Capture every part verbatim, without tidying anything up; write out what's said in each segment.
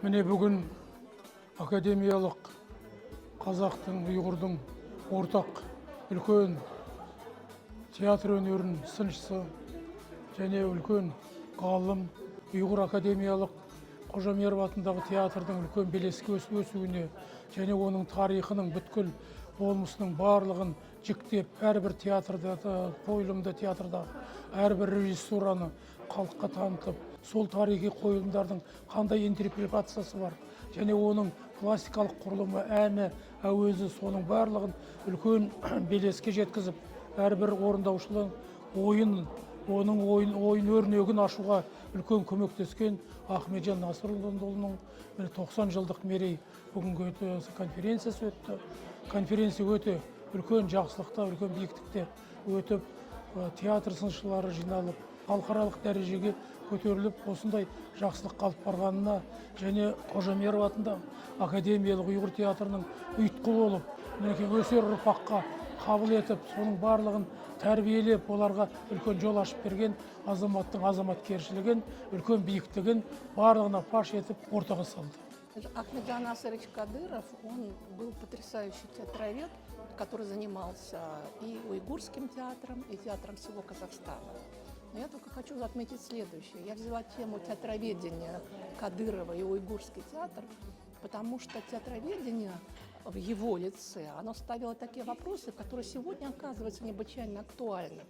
مىنە بۈگۈن ئاكادېمىيەلىق قازاقنىڭ، ئۇيغۇرنىڭ ئورتاق ئۈلكەن تىياتىر ھۈنىرىنىڭ سىنچىسى، يەنە ئۈلكەن ئالىم، ئۇيغۇر ئاكادېمىيەلىك قوجاميېرىۋا ئاتىنداغى تىياتىرنىڭ ئۈلكەن بېلەسكە ئۆس-، ئۆسۈۋىنى، يەنە ئۇنىڭ تارىخىنىڭ پۈتكۈل بولمىسىنىڭ بارلىقىنى جىكتەپ، ھەر بىر تىياتىردا، قويۇلۇمدا، تىياتىردا ھەر بىر رېژىسسورانى خەلققە تانىتىپ، سول تارىخىي قويۇلۇملارنىڭ قانداق ئىنتېرپرېتاتسىيەسى بار، يەنى ئۇنىڭ پلاستىكالىق قۇرۇلۇمى، ئەنە، ئەۋزى، سونىڭ بارلىقىنى ئۈلكەن بېلەسكە يەتكۈزۈپ، ھەر بىر ئورۇنداۋچىلار ئويۇن، ئۇنىڭ ئويۇن، ئويۇن ئۆرنىكىنى ئاشۇرغا ئۈلكەن كۆمەكلەشكەن ئاخمەتجان ناسىرۇللىنى ئۇلىنىڭ توقسان يىللىق مېرەي بۈگۈنكى ئۆتە-، كونفېرېنسىيەسى ئۆتتى. كونفېرېنسىيە ئۆتە ئۈلكەن جاقسىلىقتا، ئۈلكەن بىيىكلىكتە ئۆتۈپ، تىياتىر سىنچىلىرى جىينالىپ، خەلقئارالىق دەرىجىگە كۆتۈرۈلۈپ، ئۇسۇنداي جاقسىلىققا ئېلىپ بارغىنىنا يەنە قوجاميېرىۋا ئاتىنداق ئاكادېمىيەلىك ئۇيغۇر تىياتىرىنىڭ ئۇيۇتقۇسى بولۇپ، مىنەكى ئۆسەر ئۇرپاققا قابۇل ئېتىپ، سونىڭ بارلىقىنى تەربىيەلەپ، ئۇلارغا ئۈلكەن يول ئاچىپ بەرگەن ئازاماتنىڭ ئازامەتكەرچىلىكىنى، ئۈلكەن بىيىكلىكىنى بارلىقىنى پاش ئېتىپ ئورتىغا سالدى. Ахмеджан Насырович Кадыров, он был потрясающий театровед, который занимался и уйгурским театром, и театром всего Казахстана. Но я только хочу отметить следующее. Я взяла тему театроведения Кадырова и уйгурский театр, потому что театроведение в его лице, оно ставило такие вопросы, которые сегодня оказываются необычайно актуальны.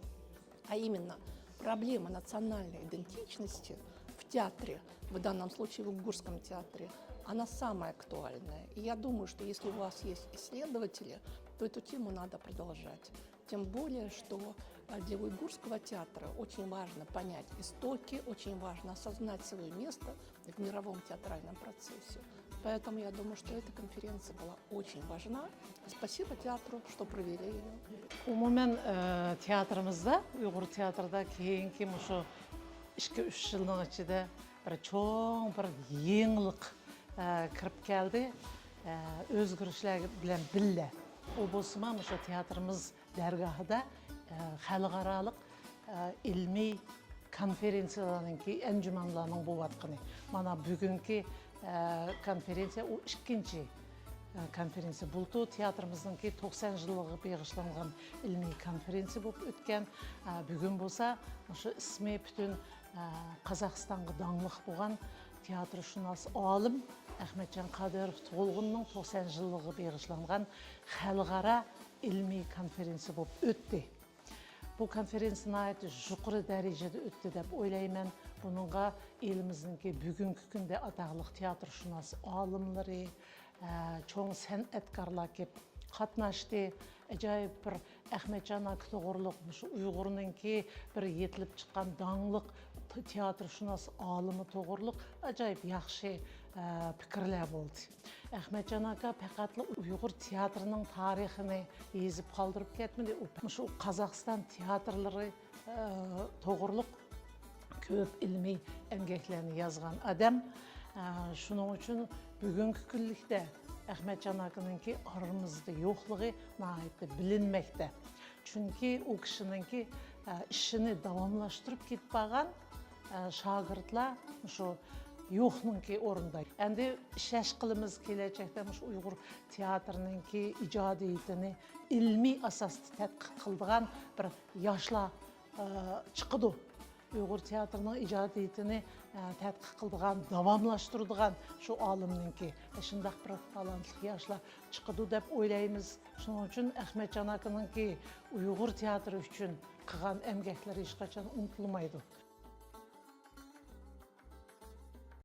А именно, проблема национальной идентичности в театре, в данном случае в уйгурском театре, она самая актуальная. И я думаю, что если у вас есть исследователи, то эту тему надо продолжать. Тем более, что э, для уйгурского театра очень важно понять истоки, очень важно осознать свое место в мировом театральном процессе. Поэтому я думаю, что эта конференция была очень важна. Спасибо театру, что провели ее. ئومۇمەن، ئە، تىياتىرىمىزدا، ئۇيغۇر تىياتىرىدا كېيىنكى مۇشۇ ئىككى، ئۈچ يىلنىڭ ئىچىدە بىر چوڭ بىر يېڭىلىق، ئە، كىرىپ كەلدى. ئە، ئۆزگىرىشلەر بىلەن بىللە. ئۇ بولسىمۇ مۇشۇ تىياتىرىمىز دەرگاھىدا، ئە، خەلقئارالىق، ئە، ئىلمىي كونفېرېنسىيەلەرنىڭكى، ئەنجۇمانلارنىڭ بولۇۋاتقىنى. مانا بۈگۈنكى، ئە، كونفېرېنسىيە ئۇ ئىككىنچى، ئە، كونفېرېنسىيە. بۇلتۇر تىياتىرىمىزنىڭكى توقسان يىللىقىغا بېغىشلانغان ئىلمىي كونفېرېنسىيە بولۇپ ئۆتكەن. ئە، بۈگۈن بولسا مۇشۇ ئىسمى پۈتۈن، ئە، قازاقىستانغا داڭلىق بولغان تىياتىرشۇناس ئالىم ئەخمەتجان قادىروف تۇغۇلغىنىنىڭ توقسان يىللىقىغا بېغىشلانغان خەلقئارا ئىلمىي كونفېرېنسىيە بولۇپ ئۆتتى. بۇ كونفېرېنسىيە ناھايىتى يۇقىرى دەرىجىدە ئۆتتى دەپ ئويلايمەن. بۇنىڭغا ئېلىمىزنىڭكى بۈگۈنكى كۈندە ئاتاقلىق تىياتىرشۇناس ئالىملىرى، ئە، چوڭ سەنئەتكارلار كېلىپ قاتناشتى. ئاجايىپ بىر ئەخمەتجان ئاكا توغرۇلۇق، مۇشۇ ئۇيغۇرنىڭكى بىر يېتىلىپ چىققان داڭلىق ت-، تىياتىرشۇناس ئالىمى توغرۇلۇق ئاجايىپ ياخشى، ئە، پىكىرلەر بولدى. ئەخمەتجان ئاكا پەقەتلا ئۇيغۇر تىياتىرىنىڭ تارىخىنى يېزىپ قالدۇرۇپ كەتمىدى. ئۇ مۇشۇ قازاقىستان تىياتىرلىرى، ئە، توغرۇلۇق كۆپ ئىلمىي ئەمگەكلەرنى يازغان ئادەم. ئە، شۇنىڭ ئۈچۈن بۈگۈنكى كۈنلۈكتە ئەخمەتجان ئاكىنىڭكى ئارىمىزدا يوقلۇقى ناھايىتى بىلىنمەكتە. چۈنكى ئۇ كىشىنىڭكى، ئە، ئىشىنى داۋاملاشتۇرۇپ كېتىپ بارغان، ئە، شاگىرتلار مۇشۇ يوقنىڭكى ئورنىدا. ئەمدى ئىشەش قىلىمىز، كېلەچەكتە مۇشۇ ئۇيغۇر تىياتىرىنىڭكى ئىجادىيىتىنى ئىلمىي ئاساستا تەتقىق قىلىدىغان بىر ياشلار، ئە، چىقىدۇ. ئۇيغۇر تىياتىرىنىڭ ئىجادىيىتىنى، ئە، تەتقىق قىلىدىغان، داۋاملاشتۇرىدىغان شۇ ئالىمنىڭكى، ئە، شۇنداق بىر تالانتلىق ياشلار چىقىدۇ دەپ ئويلايمىز. شۇنىڭ ئۈچۈن ئەخمەتجان ئاكىنىڭكى ئۇيغۇر تىياتىرى ئۈچۈن قىلغان ئەمگەكلىرى ھېچقاچان ئۇنتۇلمايدۇ.